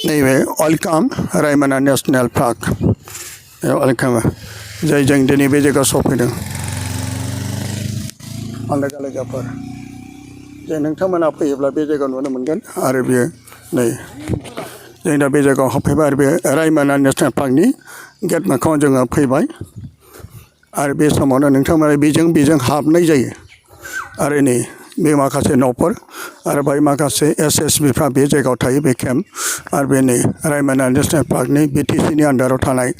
नैबे वेलकाम रायमना national park welcome जाय जों दिनै बे जायगायाव सफैदों आलादा आलादाफोर जे नोंथांमोना फैयोब्ला बे जायगायाव नुनो मोनगोन आरो बेयो नै जों दा बे जायगायाव हाबफैबाय आरो बे रायमना नेशनेल पार्कनि गेट मोखाङाव जोङो फैबाय आरो बे समावनो नोंथांमोना बेजों हाबनाय जायो आरो नै बे माखासे न'फोर आरो बाय माखासे SSBफ्रा बे जायगायाव थायो बे केम्प आरो बे नै रायमना नेशनेल पार्कनि BTCनि आन्दाराव थानाय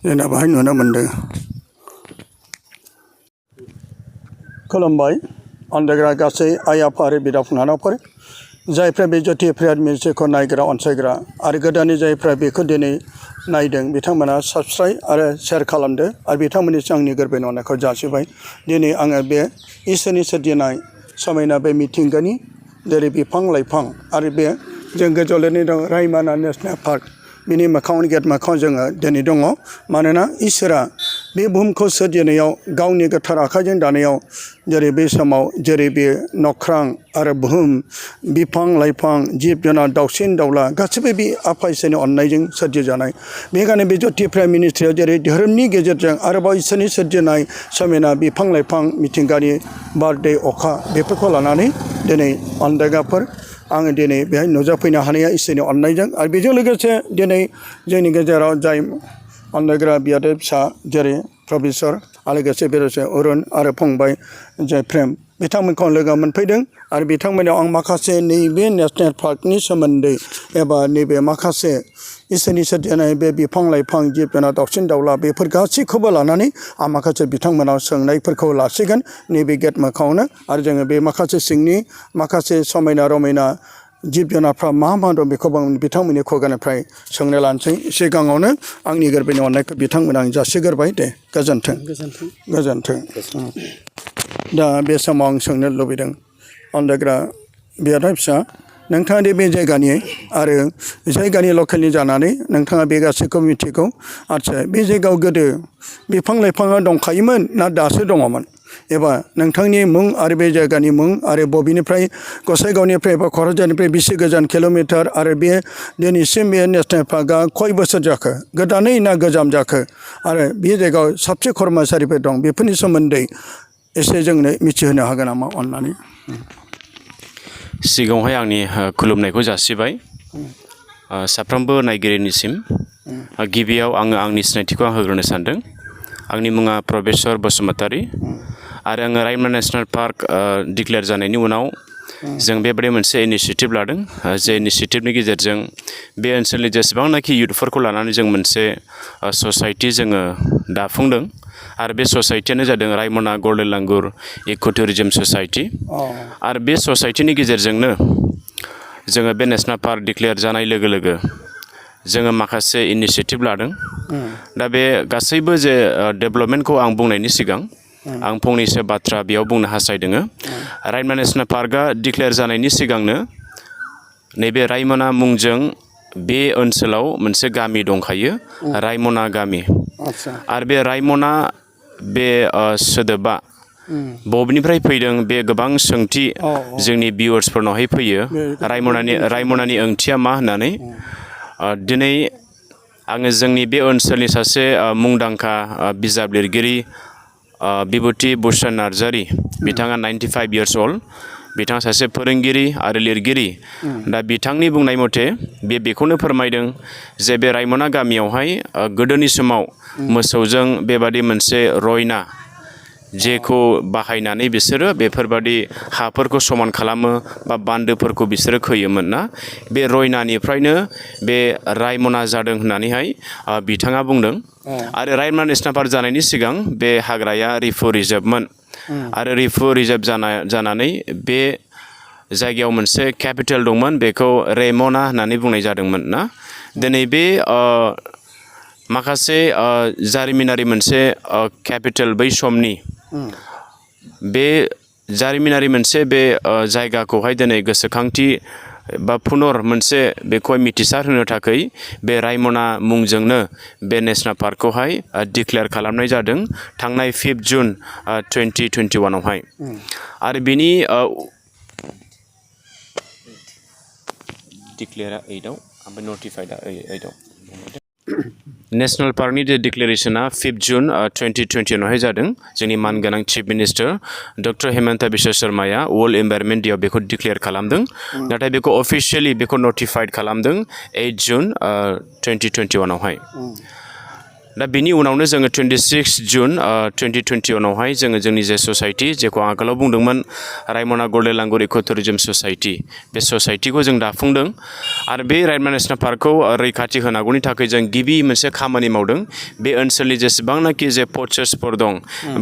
जोंना बाहाय नुनो मोनदों खुलुमबाय अनजायग्रा गासै आइ आफा आरो बिदा फंबायफोर जायफ्रा बे JPM मिउजिकखौ नायग्रा अनसायग्रा आरो गोदानै जायफ्रा बेखौ दिनै नायदों बिथांमोना साबस्क्राइब आरो शेयार खालामदो आरो बिथांमोननिसिम आंनि गोरबोनि अननायखौ जासिबाय दिनै आङो बे इसोरनि सोरजिनाय समायना बे मिथिंगानि जेरै बिफां लाइफां आरो बे जों गोजौआव लिरनाय दं रायमना नेशनेल पार्क बिनि मोखाङाव गेट मोखाङाव जोङो दिनै दङ मानोना इसोरा बे बुहुमखौ सोरजिनायाव गावनि गोथार आखाइजों दानायाव जेरै बे समाव जेरै बे नख्रां आरो बुहुम बिफां लाइफां जिब जुनार दाउसिन दाउला गासैबो बे आफा इसोरनि अननायजों सोरजिजानाय बेखायनो बे JPM मिनिस्ट्रियाव जेरै धोरोमनि गेजेरजों आरोबाव इसोरनि सोरजिनाय समायना बिफां लाइफां मिथिंगानि बारदै अखा बेफोरखौ लानानै दिनै अनजायग्राफोर आङो दिनै बेहाय नुजाफैनो हानाया इसोरनि अननायजों आरो बेजों लोगोसे दिनै जोंनि गेजेराव जाय अनजायग्रा बियादै फिसा जेरै प्रफेसर आरो लोगोसे बेरायसे अरुण आरो फंबाय JPM बिथांमोनखौ लोगो मोनफैदों आरो बिथांमोनाव आं माखासे नैबे नेशनेल पार्कनि सोमोन्दै एबा नैबे माखासे इसोरनि सोरजिनाय बे बिफां लाइफां जिब जुनार दाउसिन दाउला बेफोर गासैखौबो लानानै आं माखासे बिथांमोनाव सोंनायफोरखौ लासिगोन नैबे गेट मोखाङावनो आरो जोङो बे माखासे सिंनि माखासे समायना रमायना जिब जुनारफ्रा मा दं बेखौ बिथांमोननि खुगानिफ्राय सोंनो लानोसै सिगाङावनो आंनि गोरबोनि अननायखौ बिथांमोना आं जासिगोरबाय दे गोजोन्थों गोजोन्थों दा बे समाव आं सोंनो लुबैदों अनजायग्रा बियादै फिसा नोंथाङा दि बे जायगानि आरो जायगानि लकेलनि जानानै नोंथाङा बे गासैखौ मिथिगौ आदसा बे जायगायाव गोदो बिफां लाइफाङा दंखायोमोन ना दासो दङमोन एबा नोंथांनि मुं आरो बे जायगानि मुं आरो बबेनिफ्राय गसाइगावनिफ्राय एबा क'क्राझारनिफ्राय बेसे गोजान किल'मिटार आरो बे दिनैसिम बे नेशनेल पार्कआ खय बोसोर जाखो गोदानै ना गोजाम जाखो आरो बे जायगायाव साबसे कर्मचारिफोर दं बेफोरनि सोमोन्दै एसे जोंनो मिथिहोनो हागोन नामा अननानै सिगाङावहाय आंनि खुलुमनायखौ जासिबाय साफ्रोमबो नायगिरिनिसिम गिबियाव आङो आंनि सिनायथिखौ होग्रोनो सानदों आंनि मुङा प्रफेसर बसुमतारी आरो आङो रायमना नेशनेल पार्क डिक्लेयार जानायनि उनाव जों बेबायदि मोनसे इनिशिएटिभ लादों जे इनिशिएटिभनि गेजेरजों बे ओनसोलनि जेसेबांनाखि युथफोरखौ लानानै जों मोनसे ससाइटि जोङो दाफुंदों आरो बे ससाइटियानो जादों रायमना गल्डेन लांगुर इक' टुरिजम ससाइटि आरो बे ससाइटिनि गेजेरजोंनो जोङो बे नेशनेल पार्क डिक्लेयार जानाय लोगो लोगो जोङो माखासे इनिशिएटिभ लादों दा बे गासैबो जे डेभेलपमेन्टखौ आं बुंनायनि सिगां आं फंनैसो बाथ्रा बेयाव बुंनो हास्थायदों रायमना नेशनेल पार्कआ डिक्लेयार जानायनि सिगांनो नैबे रायमना मुंजों बे ओनसोलाव मोनसे गामि दंखायो रायमना गामि आरो बे रायमना बे सोदोबा बबेनिफ्राय फैदों बे गोबां सोंथि जोंनि भिउवार्सफोरनावहाय फैयो रायमनानि ओंथिया मा होननानै दिनै आङो जोंनि बे ओनसोलनि सासे मुंदांखा बिजाब लिरगिरि बिभुति भुषन नार्जारी बिथाङा 95 इयार्स अल्ड बिथाङा सासे फोरोंगिरि आरो लिरगिरि दा बिथांनि बुंनाय मथे बेखौनो फोरमायदों जे बे रायमना गामियावहाय गोदोनि समाव मोसौजों बेबादि मोनसे रयना जेखौ बाहायनानै बिसोरो बेफोरबादि हाफोरखौ समान खालामो बा बान्दोफोरखौ बिसोरो खोयोमोन ना बे रयनानिफ्रायनो बे रायमना जादों होननानैहाय बिथाङा बुंदों आरो रायमना नेशनेल पार्क जानायनि सिगां बे हाग्राया रिफु रिजार्भमोन आरो रिफु रिजार्भ जानानै बे जायगायाव मोनसे केपिटेल दंमोन बेखौ रेमना होननानै बुंनाय जादोंमोन ना दिनै बे माखासे जारिमिनारि मोनसे केपिटेल बै समनि बे जारिमिनारि मोनसे बे जायगाखौहाय दिनै गोसोखांथि बा पुनर मोनसे बेखौहाय मिथिसार होनो थाखाय बे रायमना मुंजोंनो बे नेशनेल पार्कखौहाय डिक्लेयार खालामनाय जादों थांनाय 5 जुन 2021आवहाय आरो बिनि डिक्लेयारा 8आव ओमफ्राय नटिफाइडआ 8आव नेशनेल पार्कनि डिक्लेरेसना 5 जुन 2021आवहाय जादों जोंनि मानगोनां chief minister doctor Hemanta Biswa शर्माया वर्ल्ड इनभाइरनमेन्ट डेआव बेखौ डिक्लेयार खालामदों नाथाय बेखौ अफिसियेलि बेखौ नटिफाइड खालामदों 8 जुन 2021आवहाय दा बिनि उनावनो जोङो 26 जुन 2021आवहाय जोङो जोंनि जे ससाइटि जेखौ आगोलाव बुंदोंमोन रायमना गल्डेन लांगुर इक' टुरिजम ससाइटि बे ससाइटिखौ जों दाफुंदों आरो बे रायमना नेसनेल पार्कखौ रैखाथि होनांगौनि थाखाय जों गिबि मोनसे खामानि मावदों बे ओनसोलनि जेसेबांनाखि जे पचार्सफोर दं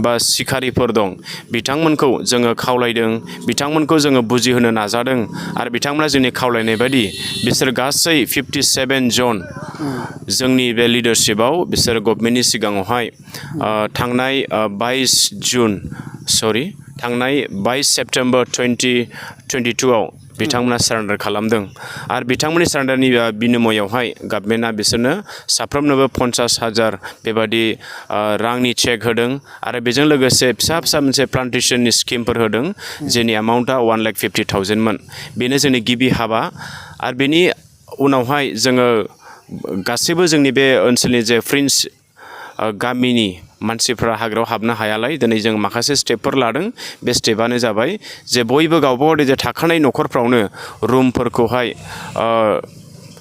बा सिखारिफोर दं बिथांमोनखौ जोङो खावलायदों बिथांमोनखौ जोङो बुजिहोनो नाजादों आरो बिथांमोना जोंनि खावलायनाय बायदि बिसोर गासै 57 जन जोंनि बे लिडारशिपआव बिसोर गभर्नमेन्टनि सिगाङावहाय थांनाय 22 सेप्टेम्बर 2022आव बिथांमोना सारेन्डार खालामदों आरो बिथांमोननि सारेन्डारनि बिनिमयआवहाय गभर्नमेन्टआ बिसोरनो साफ्रोमनोबो 50,000 बेबादि रांनि चेक होदों आरो बेजों लोगोसे फिसा फिसा मोनसे प्लान्टेसननि स्किमफोर होदों जेनि एमाउन्टआ 1,50,000मोन बेनो जोंनि गिबि हाबा आरो बेनि उनावहाय जोङो गासैबो जोंनि बे ओनसोलनि जे फ्रिन्स गामिनि मानसिफ्रा हाग्रायाव हाबनो हायालाय दिनै जों माखासे स्टेपफोर लादों बे स्टेपआनो जाबाय जे बयबो गावबागाव जे थाखानाय न'खरफ्रावनो रुमफोरखौहाय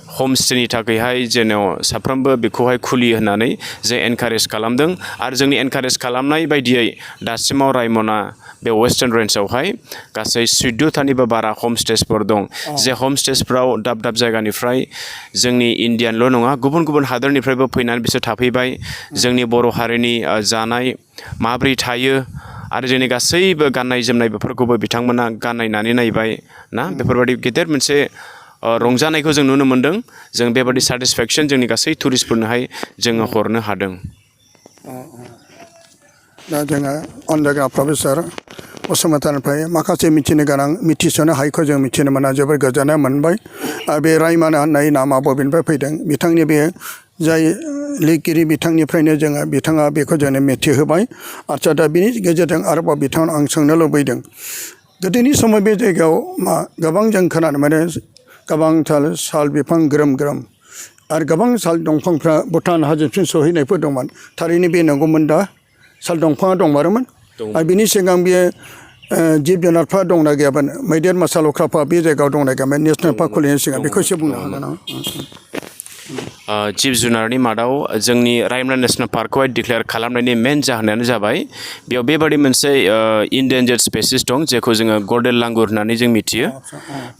हमस्टेनि थाखायहाय जेन' साफ्रोमबो बेखौहाय खुलि होननानै जों एनकारेज खालामदों आरो जोंनि एनकारेज खालामनाय बायदियै दासिमाव रायमना बे वेस्टार्न रेन्जआवहाय गासै 14थानिबो बारा हमस्टेसफोर दं जे हमस्टेसफ्राव दाब दाब जायगानिफ्राय जोंनि इण्डियानल' नङा गुबुन गुबुन हादोरनिफ्रायबो फैनानै बिसोर थाफैबाय जोंनि बर' हारिनि जानाय माब्रै थायो आरो जोंनि गासैबो गाननाय जोमनाय बेफोरखौबो बिथांमोना गाननायनानै नायबाय ना बेफोरबायदि गेदेर मोनसे रंजानायखौ जों नुनो मोन्दों जों बेबादि सेटिसफेक्सन जोंनि गासै टुरिस्टफोरनोहाय जोङो हरनो हादों दा जोङो अनजायगा प्रफेसर बसुमतारिनिफ्राय माखासे मिथिनो गोनां मिथिस'नो हायैखौ जों मिथिनो मोना जोबोर गोजोननाय मोनबाय बे रायमना होननाय नामा बबेनिफ्राय फैदों बिथांनि बे जाय लिरगिरि बिथांनिफ्रायनो जोङो बिथाङा बेखौ जोंनो मिथिहोबाय आच्चा दा बिनि गेजेरजों आरोबाव बिथांनाव आं सोंनो लुबैदों गोदोनि समाव बे जायगायाव गोबां जों खोनानो मोनो गोबांथार साल बिफां ग्रोम ग्रोम आरो गोबां साल दंफांफ्रा भुटान हाजोसिम सहैनायफोर दंमोन थारैनो बे नंगौमोन दा साल दंफाङा दंमारोमोन आरो बिनि सिगां बेयो जिब जुनारफ्रा दंना गैयामोन मैदेर मोसा लख्राफ्रा बे जायगायाव दंना गैयामोन नेसनेल पार्क खुलिनायनि सिगां बेखौ एसे बुंनो हागोन नामा जिब जुनारनि मादाव जोंनि रायमना नेसनेल पार्कखौहाय डिक्लेयार खालामनायनि मेन जाहोनानो जाबाय बेयाव बेबादि मोनसे इन्डेन्जार्ड स्पेसिस दं जेखौ जोङो गल्डेन लांगुर होननानै जों मिथियो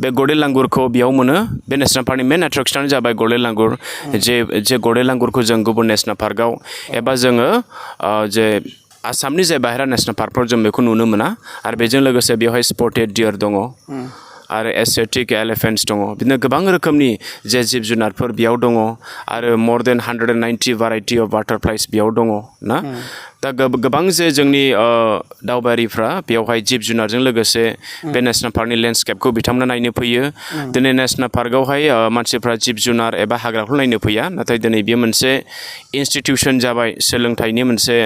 बे गल्डेन लांगुरखौ बेयाव मोनो बे नेसनेल पार्कनि मेन एट्रेक्सनानो जाबाय गल्डेन लांगुर जे गल्डेन लांगुरखौ जों गुबुन नेसनेल पार्कआव एबा जोङो जे आसामनि जे बाहेरा नेसनेल पार्कफ्राव जों बेखौ नुनो मोना आरो बेजों लोगोसे बेवहाय स्पटेड डियर दङ आरो एसेटिक एलिफेन्ट्स दङ बिदिनो गोबां रोखोमनि जे जिब जुनारफोर बेयाव दङ आरो मर देन 190 भेराइटि अफ बाटारफ्लाइस बेयाव दङ ना दा गोबां जे जोंनि दावबायारिफ्रा बेवहाय जिब जुनारजों लोगोसे बे नेसनेल पार्कनि लेन्डस्केपखौ बिथांमोना नायनो फैयो दिनै नेसनेल पार्कआवहाय मानसिफ्रा जिब जुनार एबा हाग्राखौ नायनो फैया नाथाय दिनै बेयो मोनसे इन्सटिटिउसन जाबाय सोलोंथाइनि मोनसे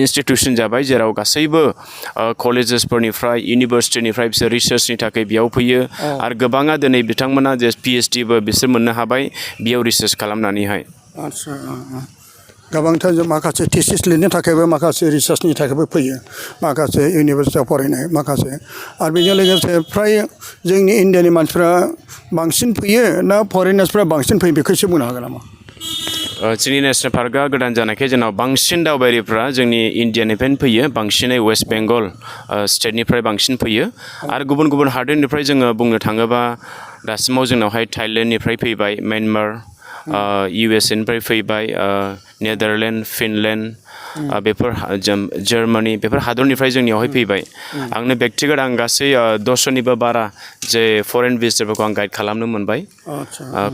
इन्सटिटिउसन जाबाय जेराव गासैबो कलेजेसफोरनिफ्राय इउनिभार्सिटिनिफ्राय बिसोर रिसार्चनि थाखाय बेयाव फैयो आरो गोबाङा दिनै बिथांमोना जे पिएइचडिबो बिसोर मोननो हाबाय बेयाव रिसार्च खालामनानैहाय आच्चा गोबांथार माखासे थिसिस लिरनो थाखायबो माखासे रिसार्चनि थाखायबो फैयो माखासे इउनिभार्सिटियाव फरायनाय माखासे आरो बेजों लोगोसे फ्राय जोंनि इण्डियानि मानसिफ्रा बांसिन फैयो ना फरेनार्सफ्रा बांसिन फैयो बेखौ एसे बुंनो हागोन नामा जोंनि नेसनेल पार्कआ गोदान जानायखाय जोंनाव बांसिन दावबायारिफ्रा जोंनि इण्डियानिफ्रायनो फैयो बांसिनै वेस्ट बेंगल स्टेटनिफ्राय बांसिन फैयो आरो गुबुन गुबुन हादोरनिफ्राय जोङो बुंनो थाङोबा दासिमाव जोंनावहाय थाइलेण्डनिफ्राय फैबाय म्यानमार इउएसएनिफ्राय फैबाय नेदारलेण्ड फिनलेण्ड बेफोर जार्मानि बेफोर हादरनिफ्राय जोंनियावहाय फैबाय आंनो बेक्तिगत आं गासै 10निबो बारा जे फरेन भिजिटरफोरखौ आं गाइड खालामनो मोनबाय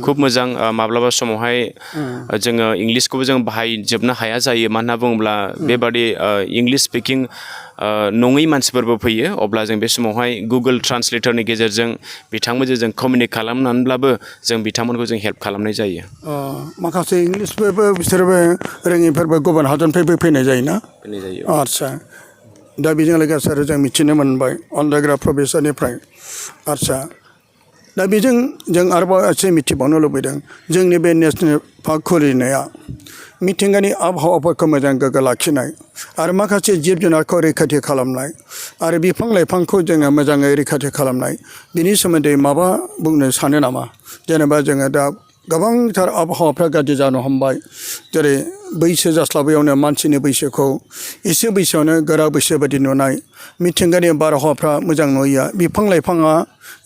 खुब मोजां माब्लाबा समावहाय जोङो इंलिसखौबो जों बाहायजोबनो हाया जायो मानो होनना बुङोब्ला बेबादि इंलिस स्पिकिं नङै मानसिफोरबो फैयो अब्ला जों बे समावहाय गुगोल ट्रान्सलेटरनि गेजेरजों बिथांमोनजों जों कमिउनिकेट खालामनानैब्लाबो जों बिथांमोनखौ जों हेल्प खालामनाय जायो माखासे इंलिसफोरबो बिसोरबो रोङिफोरबो गुबुन हादरनिफ्रायबो फैनाय जायोना फैनाय जायो आच्चा दा बेजों लोगोसे आरो जों मिथिनो मोनबाय अनजायग्रा प्रफेसरनिफ्राय आच्चा दा बेजों जों आरोबाव एसे मिथिबावनो लुबैदों जोंनि बे नेसनेल पार्क खुलिनाया मिथिंगानि आबहावाफोरखौ मोजां गोग्गो लाखिनाय आरो माखासे जिब जुनारखौ रैखाथि खालामनाय आरो बिफां लाइफांखौ जोङो मोजाङै रैखाथि खालामनाय बिनि सोमोन्दै माबा बुंनो सानो नामा जेनेबा जोङो दा गोबांथार आबहावाफ्रा गाज्रि जानो हमबाय जेरै बैसो जास्लाबैयावनो मानसिनि बैसोखौ एसे बैसोआवनो गोरा बैसो बायदि नुनाय मिथिंगानि बारहावाफ्रा मोजां नुयैया बिफां लाइफाङा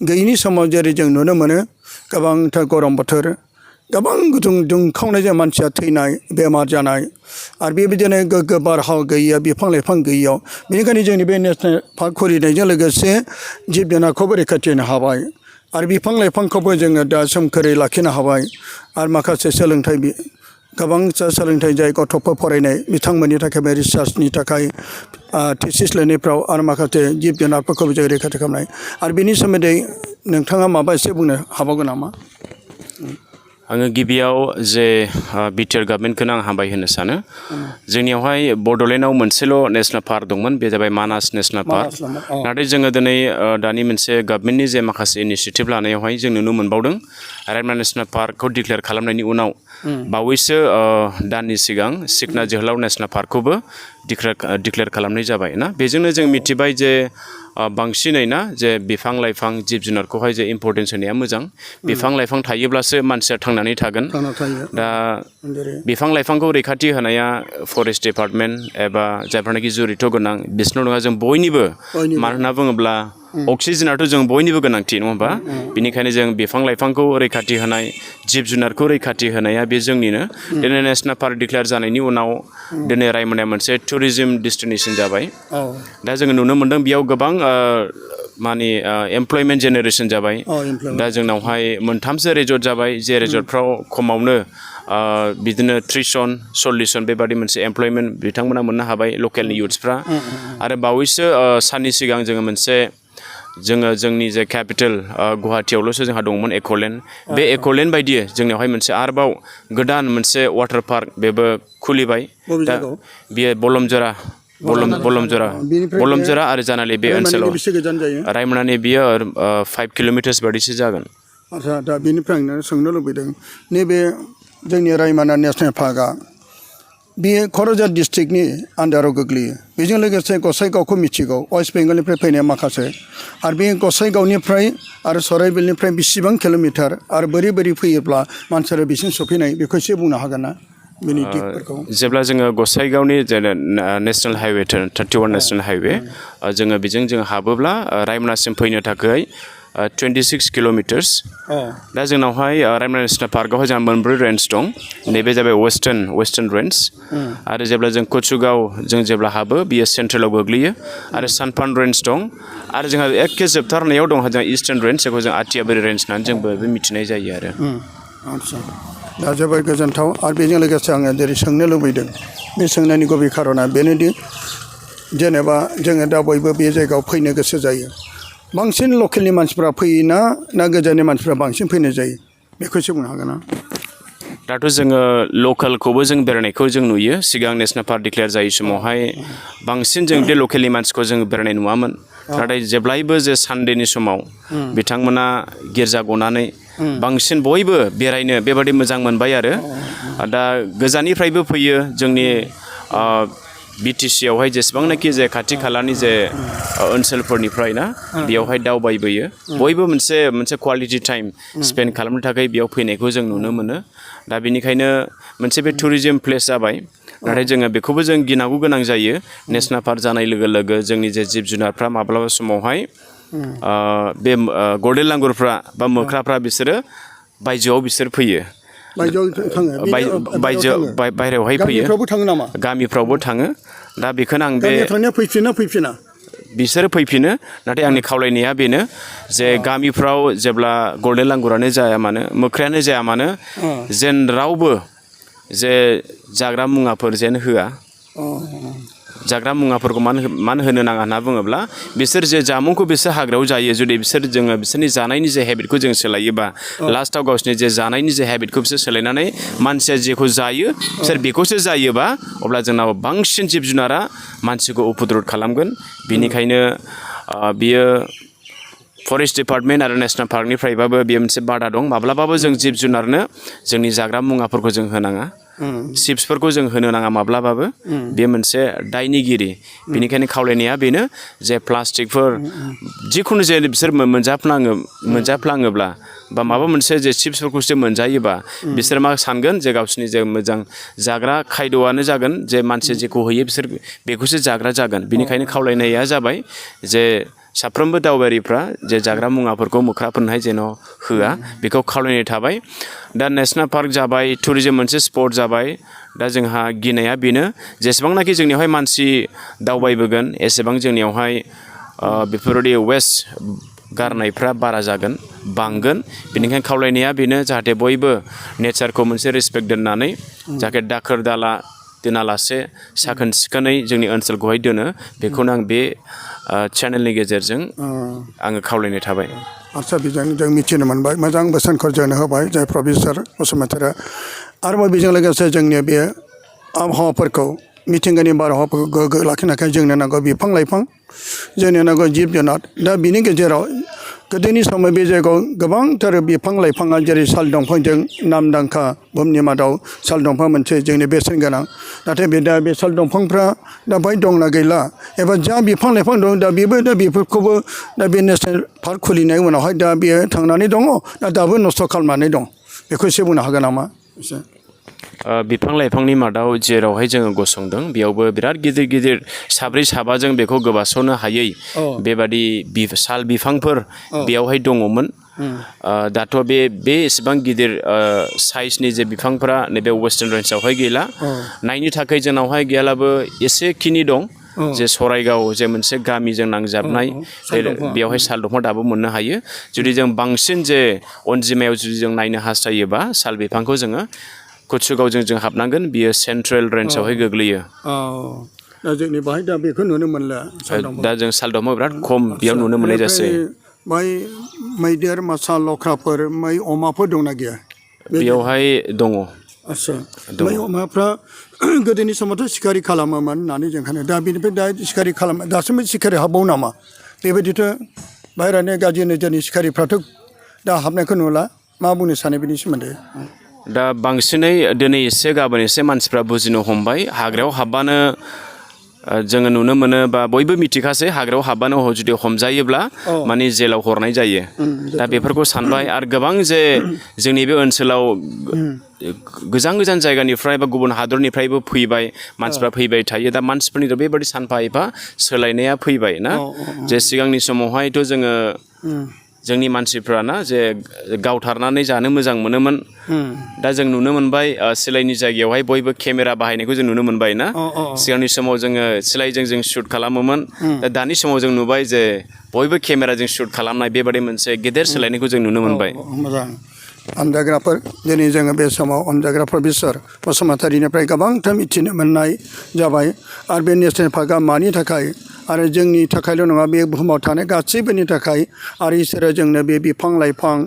गैयिनि समाव जेरै जों नुनो मोनो गोबांथार गरम बोथोर गोबां गुदुं दुंखावनायजों मानसिया थैनाय बेमार जानाय आरो बेबायदिनो गोग्गो बारहावा गैयैया बिफां लाइफां गैयैयाव बेनिखायनो जोंनि बे नेसनेल पार्क खुलिनायजों लोगोसे जिब जुनारखौबो रैखाथि होनो हाबाय आरो बिफां लाइफांखौबो जोङो दा सोमखोरै लाखिनो हाबाय आरो माखासे सोलोंथाइ गोबांथार सोलोंथाइ जाय गथ'फोर फरायनाय बिथांमोननि थाखाय रिसार्चनि थाखाय थिसिस लिरनायफ्राव आरो माखासे जिब जुनारफोरखौबो जों रैखाथि खालामनाय आरो बेनि सोमोन्दै नोंथाङा माबा एसे बुंनो हाबावगोन नामा? आङो गिबियाव जे बिटिआर गभर्नमेन्टखौनो आं हामबाय होनो सानो जोंनियावहाय बड'लेण्डआव मोनसेल' नेसनेल पार्क दंमोन बे जाबाय मानास नेसनेल पार्क नाथाय जोङो दिनै दानि मोनसे गभर्नमेन्टनि जे माखासे इनिसियेटिभ लानायावहाय जों नुनो मोनबावदों रायमना नेसनेल पार्कखौ डिक्लेयार खालामनायनि उनाव बावैसो दाननि सिगां सिखना जोहोलाव नेसनेल पार्कखौबो डिक्लेयार खालामनाय जाबाय ना बेजोंनो जों मिथिबाय जे बांसिनै ना जे बिफां लाइफां जिब जुनारखौहाय जे इम्परटेन्स होनाया मोजां बिफां लाइफां थायोब्लासो मानसिया थांनानै थागोन दा बिफां लाइफांखौ रैखाथि होनाया फरेस्ट डिपार्टमेन्ट एबा जायफ्रानाखि जुरित' गोनां बिसोरनाव नङा जों बयनिबो मानो होनना बुङोब्ला अक्सिजेनाथ' जों बयनिबो गोनांथि नङा होमबा बिनिखायनो जों बिफां लाइफांखौ रैखाथि होनाय जिब जुनारखौ रैखाथि होनाया बे जोंनिनो दिनै नेसनेल पार्क डिक्लेयार जानायनि उनाव दिनै रायमनाया मोनसे टुरिजिम डेस्टिनेसन जाबाय दा जोङो नुनो मोन्दों बेयाव गोबां माने एमप्लयमेन्ट जेनेरेसन जाबाय दा जोंनावहाय मोनथामसो रेजर्ट जाबाय जे रेजर्टफ्राव खमावनो बिदिनो 30 जन 40 जन बेबादि मोनसे एमप्लयमेन्ट बिथांमोना मोननो हाबाय लकेलनि युथ्सफ्रा आरो बावैसो साननि सिगां जोङो जोंनि जे केपिटेल गुवाहाटियावल'सो जोंहा दंमोन एक'लेण्ड बे एक'लेण्ड बायदि जोंनियावहाय मोनसे आरोबाव गोदान मोनसे वाटार पार्क बेबो खुलिबाय दा बेयो बलमजरा आरो जानालि बे ओनसोलाव रायमनानि बियो 5 किल'मिटार्स बादिसो जागोन आच्छा दा बेनिफ्राय आं सोंनो लुबैदों नैबे जोंनि रायमना नेसनेल पार्कआ बेयो क'क्राझार डिस्ट्रिक्टनि आन्दाराव गोग्लैयो बेजों लोगोसे गसाइगावखौ मिथिगौ वेस्ट बेंगलनिफ्राय फैनाय माखासे आरो बे गसाइगावनिफ्राय आरो सराइबिलनिफ्राय बेसेबां किल'मिटार आरो बोरै फैयोब्ला मानसिया बेसिम सफैनाय बेखौ एसे बुंनो हागोन ना बेनि दिगफोरखौ जेब्ला जोङो गसाइगावनि जे नेसनेल हाइवे 31 नेसनेल हाइवे जोङो बेजों हाबोब्ला रायमनासिम फैनो थाखाय 26 किल'मिटार्स दा जोंनावहाय रायमना नेसनेल पार्कआवहाय जोंहा मोनब्रै रेन्ज दं नैबे जाबाय वेस्टार्न रेन्ज आरो जेब्ला जों कुचुगाव जों जेब्ला हाबो बियो सेन्ट्रेलाव गोग्लैयो आरो सानपान रेन्ज दं आरो जोंहा एखे जोबथारनायाव दं जोंहा इस्टार्न रेन्ज जायखौ जों आथियाबारि रेन्ज होननानै जोंबो मिथिनाय जायो आरो आच्छा दा जोबोद गोजोनथाव आरो बेजों लोगोसे आङो जेरै सोंनो लुबैदों बे सोंनायनि गुबै खारना बेनोदि जेनेबा जोङो दा बयबो बे जायगायाव फैनो गोसो जायो बांसिन लकेलनि मानसिफ्रा फैयोना ना गोजाननि मानसिफ्रा बांसिन फैनाय जायो बेखौ एसे बुंनो हागोन ना दाथ' जोङो लकेलखौबो जों बेरायनायखौ जों नुयो सिगां नेसनेल पार्क डिक्लेयार जायै समावहाय बांसिन जों बे लकेलनि मानसिखौ जों बेरायनाय नुवामोन नाथाय जेब्लायबो जे सानडेनि समाव बिथांमोना गिर्जा गनानै बांसिन बयबो बेरायनो बेबादि मोजां मोनबाय आरो दा गोजाननिफ्रायबो फैयो जोंनि बिटिसियावहाय जेसेबांनाखि जे खाथि खालानि जे ओनसोलफोरनिफ्राय ना बेयावहाय दावबायबोयो बयबो मोनसे क्वालिटि टाइम स्पेन्ड खालामनो थाखाय बेयाव फैनायखौ जों नुनो मोनो दा बेनिखायनो मोनसे बे टुरिजिम प्लेस जाबाय नाथाय जोङो बेखौबो जों गिनांगौ गोनां जायो नेसनेल पार्क जानाय लोगो लोगो जोंनि जे जिब जुनारफ्रा माब्लाबा समावहाय बे गल्डेन लांगुरफ्रा बा मोख्राफ्रा बिसोरो बायजोआव फैयो बायहेरायावहाय फैयो गामिफ्रावबो थाङो दा बेखौनो आं बे फैफिना बिसोरो फैफिनो नाथाय आंनि खावलायनाया बेनो जे गामिफ्राव जेब्ला गल्डेन लांगुरानो जाया मानो मोख्रायानो जाया मानो जेन रावबो जे जाग्रा मुवाफोर जेन होआ जाग्रा मुवाफोरखौ मानो होनो नाङा होनना बुङोब्ला बिसोर जे जामुंखौ बिसोर हाग्रायाव जायो जुदि जोङो बिसोरनि जानायनि जे हेबिटखौ जों सोलायोबा लास्टआव गावसोरनि जे जानायनि जे हेबिटखौ बिसोर सोलायनानै मानसिया जेखौ जायो बिसोर बेखौसो जायोबा अब्ला जोंनाव बांसिन जिब जुनारा मानसिखौ उपद्रब खालामगोन बेनिखायनो बियो फरेस्ट डिपार्टमेन्ट आरो नेसनेल पार्कनिफ्रायबाबो बेयो मोनसे बादा दं माब्लाबाबो जों जिब जुनारनो जोंनि जाग्रा मुवाफोरखौ जों होनाङा चिप्सफोरखौ जों होनो नाङा माब्लाबाबो बे मोनसे दायनिगिरि बेनिखायनो खावलायनाया बेनो जे प्लास्टिकफोर जिखुनु जे बिसोर मोनजाफ्लाङोब्ला बा माबा मोनसे जे चिप्सफोरखौसो मोनजायोबा बिसोर मा सानगोन जे गावसोरनि जे मोजां जाग्रा खायद'आनो जागोन जे मानसि जेखौ होयो बिसोर बेखौसो जाग्रा जागोन बेनिखायनो खावलायनाया जाबाय जे साफ्रोमबो दावबायारिफ्रा जे जाग्रा मुवाफोरखौ मोख्राफोरनोहाय जेन' होआ बेखौ खावलायनाय थाबाय दा नेसनेल पार्क जाबाय टुरिजम मोनसे स्पट जाबाय दा जोंहा गिनाया बेनो जेसेबांनाखि जोंनियावहाय मानसि दावबायबोगोन एसेबां जोंनियावहाय बेफोरबायदि वेस्ट गारनायफ्रा बारा जागोन बांगोन बेनिखायनो खावलायनाया बेनो जाहाथे बयबो नेचारखौ मोनसे रेसपेक्ट दोननानै जाहाथे दाखोर दाला दोनालासे साखोन सिखोनै जोंनि ओनसोलखौहाय दोनो बेखौनो आं बे चेनेलनि गेजेरजों आङो खावलायनाय थाबाय आदसा बेजों जों मिथिनो मोनबाय मोजां बोसोनखौ जोंनो होबाय जाय प्रफेसर बसुमतारीया आरोबाव बेजों लोगोसे जोंनि बे आबहावाफोरखौ मिथिंगानि बारहावाफोरखौ गोग्गो लाखिनो थाखाय जोंनो नांगौ बिफां लाइफां जोंनो नांगौ जिब जुनार दा बिनि गेजेराव गोदोनि समाव बे जायगायाव गोबांथार बिफां लाइफाङा जेरै साल दंफांजों नामदांखा बुहुमनि मादाव साल दंफां मोनसे जोंनि बेसेन गोनां नाथाय बे साल दंफांफ्रा दा बाहाय दंना गैला एबा जा बिफां लाइफां दं दा बेफोरखौबो दा बे नेसनेल पार्क खुलिनाय उनावहाय दा बेयो थांनानै दङ दा दाबो नस्थ' खालामनानै दं बेखौ एसे बुंनो हागोन नामा एसे बिफां लाइफांनि मादाव जेरावहाय जोङो गसंदों बेयावबो बिराद गिदिर गिदिर साब्रै साबाजों बेखौ गोबास'नो हायै बेबादि साल बिफांफोर बेयावहाय दङमोन दाथ' बे एसेबां गिदिर साइजनि जे बिफांफोरा नैबे वेस्टार्न रेन्जआवहाय गैला नायनो थाखाय जोंनावहाय गैयालाबो एसेखिनि दं जे सराइगाव जे मोनसे गामिजों नांजाबनाय बेयावहाय साल दंफां दाबो मोननो हायो जुदि जों बांसिन जे अनजिमायाव जुदि जों नायनो हास्थायोबा साल बिफांखौ जोङो कुटसुगावजों जों हाबनांगोन बियो सेन्ट्रेल रेन्जआवहाय गोग्लैयो दा जोंनि बाहाय दा बेखौ नुनो मोनला दा जों साल दंफां बिराद खम बेयाव नुनो मोननाय जासै बाय मैदेर मोसा लख्राफोर मै अमाफोर दंना गैया बेयावहाय दङ आदसा मै अमाफ्रा गोदोनि समावथ' सिखारि खालामोमोन होननानै जों खोनायो दा बेनिफ्राय दा सिखारि खालामो दासिमबो सिखारि हाबबावो नामा बेबायदिथ' बाहेरानि गाज्रि नोजोरनि सिखारिफ्राथ' दा हाबनायखौ नुला मा बुंनो सानो बेनि सोमोन्दै दा बांसिनै दिनै एसे गाबोन एसे मानसिफ्रा बुजिनो हमबाय हाग्रायाव हाबबानो जोङो नुनो मोनो बा बयबो मिथिखासै हाग्रायाव हाबबानो जुदि हमजायोब्ला माने जेलाव हरनाय जायो दा बेफोरखौ सानबाय आरो गोबां जे जोंनि बे ओनसोलाव गोजान गोजान जायगानिफ्राय बा गुबुन हादरनिफ्रायबो फैबाय मानसिफ्रा फैबाय थायो दा मानसिफोरनि बेबायदि सानफा एफा सोलायनाया फैबाय ना जे सिगांनि समावहायथ' जोङो जोंनि मानसिफ्राना जे गावथारनानै जानो मोजां मोनोमोन दा जों नुनो मोनबाय सिलाइनि जायगायावहाय बयबो केमेरा बाहायनायखौ जों नुनो मोनबाय ना सिगांनि समाव जोङो सिलाइजों जों शुट खालामोमोन दा दानि समाव जों नुबाय जे बयबो केमेराजों शुट खालामनाय बेबादि मोनसे गेदेर सोलायनायखौ जों नुनो मोनबाय मोजां अनजाग्राफोर दिनै जोङो बे समाव अनजाग्रा प्रफेसर बसुमतारीनिफ्राय गोबांथार मिथिनो मोननाय जाबाय आरो बे नेसनेल पार्कआ मानि थाखाय आरो जोंनि थाखायल' नङा बे बुहुमाव थानाय गासैबोनि थाखाय आरो इसोरा जोंनो बे बिफां लाइफां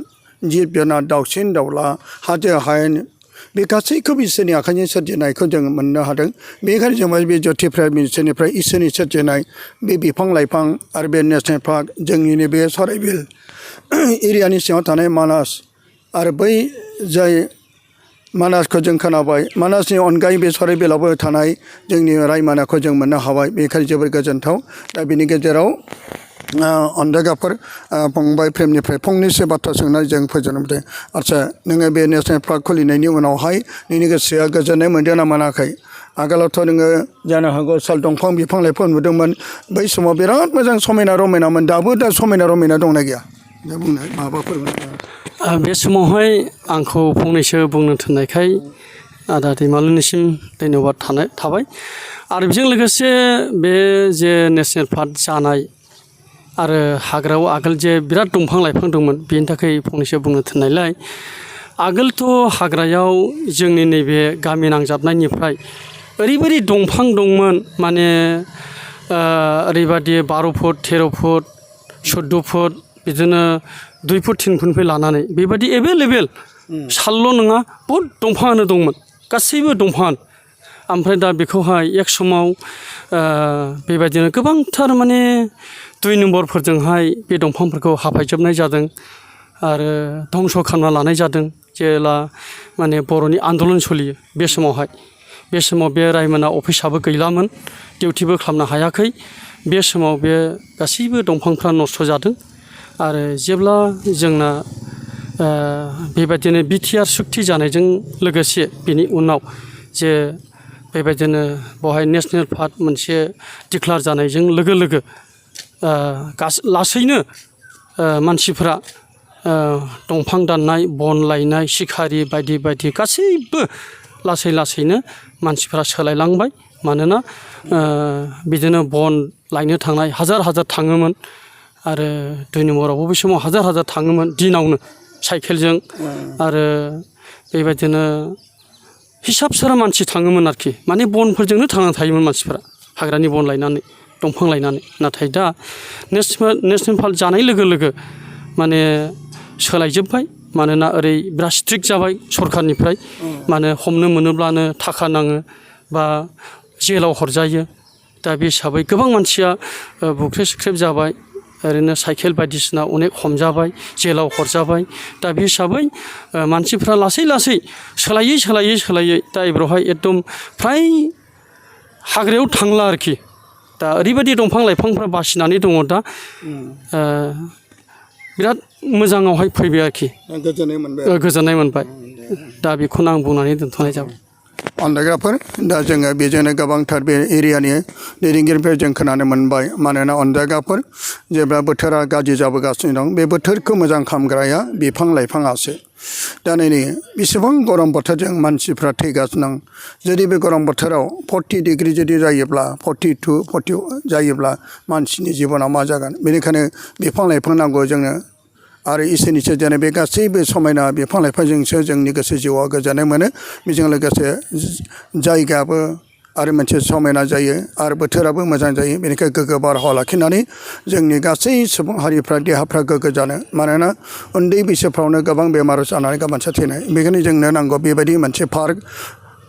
जिब जुनार दाउसिन दाउला हाजो हायेन बे गासैखौबो इसोरनि आखाइजों सोरजिनायखौ जों मोननो हादों बेनिखायनो जों बे ज्योतिफ्राय मिसननिफ्राय इसोरनि सोरजिनाय बे बिफां लाइफां आरो बे नेसनेल पार्क जोंनिनो बे सराइबिल एरियानि सिङाव थानाय मानास आरो बै जाय मानासखौ जों खोनाबाय मानासनि अनगायै बे सराइबिलावबो थानाय जोंनि रायमनाखौ जों मोननो हाबाय बेनिखायनो जोबोर गोजोन्थाव दा बिनि गेजेराव अनजाग्राफोर फंबाय प्रेमनिफ्राय फंनैसो बाथ्रा सोंनानै जों फोजोबनो मोनदों आदसा नोङो बे नेसनेल पार्क खुलिनायनि उनावहाय नोंनि गोसोआ गोजोननाय मोनदों ना मोनाखै आगोलावथ' नोङो जानो हागौ साल दंफां बिफां लाइफां नुदोंमोन बै समाव बिराद मोजां समायना रमायनामोन दाबो दा समायना रमायना दंना गैया दा बुंनाय माबाफोर बे समावहाय आंखौ फंनैसो बुंनो थिननायखाय आदा दैमालुनिसिम धन्यबाद थाबाय आरो बेजों लोगोसे बे जे नेसनेल पार्क जानाय आरो हाग्रायाव आगोल जे बिराद दंफां लाइफां दंमोन बेनि थाखाय फंनैसो बुंनो थिननायलाय आगोलथ' हाग्रायाव जोंनि नैबे गामि नांजाबनायनिफ्राय ओरैबायदि दंफां दंमोन माने ओरैबादि 12 फुट 13 फुट 14 फुट बिदिनो 2 फुट 3 फुटनिफ्राय लानानै बेबायदि एभेलेबेल सालल' नङा बहुद दंफाङानो दंमोन गासैबो दंफाङानो ओमफ्राय दा बेखौहाय एक समाव बेबायदिनो गोबांथार माने 2 नम्बरफोरजोंहाय बे दंफांफोरखौ हाफायजोबनाय जादों आरो धंस' खालामना लानाय जादों जेला माने बर'नि आन्दलन सोलियो बे समाव बे रायमना अफिसाबो गैलामोन डिउटिबो खालामनो हायाखै बे समाव बे गासैबो दंफांफ्रा नस्थ' जादों आरो जेब्ला जोंना बेबायदिनो बिटिआर सुक्ति जानायजों लोगोसे बेनि उनाव जे बेबायदिनो बहाय नेसनेल पार्क मोनसे डिक्लार जानायजों लोगो लोगो लासैनो मानसिफ्रा दंफां दाननाय बन लायनाय शिखारि बायदि बायदि गासैबो लासैनो मानसिफ्रा सोलायलांबाय मानोना बिदिनो बन लायनो थांनाय हाजार थाङोमोन आरो 2 नम्बरावबो बै समाव हाजार थाङोमोन दिनावनो साइकेलजों आरो बेबायदिनो हिसाबसारा मानसि थाङोमोन आरोखि माने बनफोरजोंनो थांनानै थायोमोन मानसिफ्रा हाग्रानि बन लायनानै दंफां लायनानै नाथाय दा नेसनेल पार्क जानाय लोगो लोगो माने सोलायजोब्बाय मानोना ओरै बिराद स्ट्रिक्ट जाबाय सरखारनिफ्राय माने हमनो मोनोब्लानो थाखा नाङो बा जेलाव हरजायो दा बे हिसाबै गोबां मानसिया बुख्रेब सुख्रेब जाबाय ओरैनो साइकेल बायदिसिना अनेक हमजाबाय जेलाव हरजाबाय दा बे हिसाबै मानसिफ्रा लासै सोलायै दा एबारावहाय एकदम फ्राय हाग्रायाव थांला आरोखि दा ओरैबायदि दंफां लाइफांफ्रा बासिनानै दङ दा बिराद मोजाङावहाय फैबाय आरोखि गोजोननाय मोनबाय दा बेखौनो आं बुंनानै दोनथ'नाय जाबाय अनलायग्राफोर दा जोङो बेजोंनो गोबांथार बे एरियानि दैदेनगिरिनिफ्राय जों खोनानो मोनबाय मानोना अनजायग्राफोर जेब्ला बोथोरा गाज्रि जाबोगासिनो दं बे बोथोरखौ मोजां खालामग्राया बिफां लाइफाङासो दा नै बेसेबां गरम बोथोरजों मानसिफ्रा थैगासिनो दं जुदि बे गरम बोथोराव 40 डिग्री जुदि जायोब्ला 42, 40 जायोब्ला मानसिनि जिबनाव मा जागोन बेनिखायनो बिफां लाइफां नांगौ जोंनो आरो इसोरनि सोरजिनाय बे गासैबो समायना बिफां लाइफांजोंसो जोंनि गोसो जिउआ गोजोननाय मोनो बेजों लोगोसे जायगायाबो आरो मोनसे समायना जायो आरो बोथोराबो मोजां जायो बेनिखायनो गोग्गो बारहावा लाखिनानै जोंनि गासै सुबुं हारिफ्रा देहाफ्रा गोग्गो जानो मानोना उन्दै बैसोफ्रावनो गोबां बेमार जानानै गाबोनसो थैनाय बेखायनो जोंनो नांगौ बेबायदि मोनसे पार्क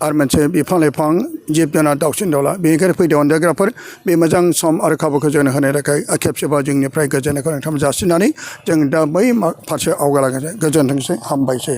आरो मोनसे बिफां लाइफां जिब जुनार दाउसिन दाउला बेनिखायनो फैदो अनजायग्राफोर बे मोजां सम आरो खाबुखौ जोंनो होनो थाखाय खेबसेबाव जोंनिफ्राय गोजोननायखौ नोंथांमोन जासिनानै जों दा बै फारसे आवगायलांनोसै गोजोनथोंसै हामबायसै